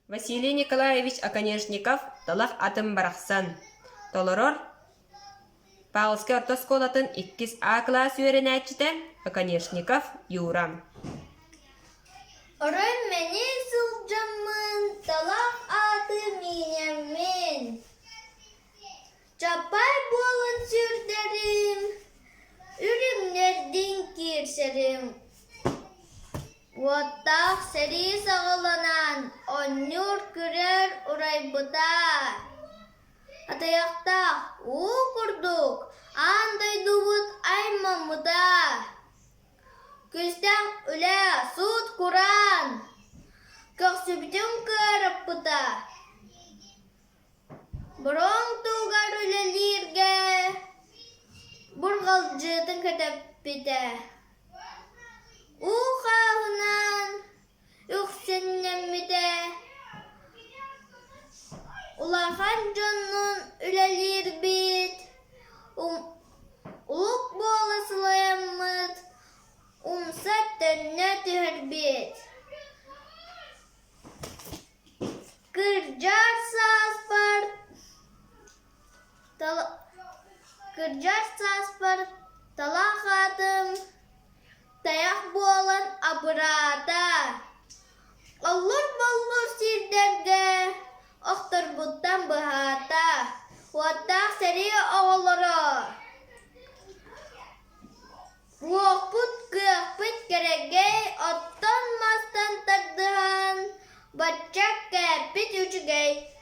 Василий Николаевич Оконешников «Талах атын барахсан» толорор Павловскай орто оскуолатын иккис А кылаас үөрэнээччитэ Оконешников Юра. Орой мэни сылдьаммын, талах ааты миинэммин Чапай буолан сүүрдэрим, үрүҥнэрдиин киирсэрим Уоттаах сэрии саҕаланан, оонньуур-күрэр урайбыта. Атыйахтаах уу курдук аан дойдубут аймаммыта. Күүстээх үлэ, суут-кураан көхсүбүтүн кыарыппыта. Бороҥ туһугар үлэлииргэ бурҕалдьытын көтөппүтэ, уу хааһынан үхсүннэммитэ, улахан дьоннуун үлэлиирбит, улук буола сылайаммыт, умса төннө түһэрбит. Кырдьар сааспар Кырдьар сааспар талах аатым тайах буолан абыраата, оллур-боллур сирдэргэ охторбуттан быһаата, уоттаах сэрии оҕолоро Уохпут, кыахпыт кэрэгэй, оттон-мастан тардыһан, бачча кээппит үчүгэй.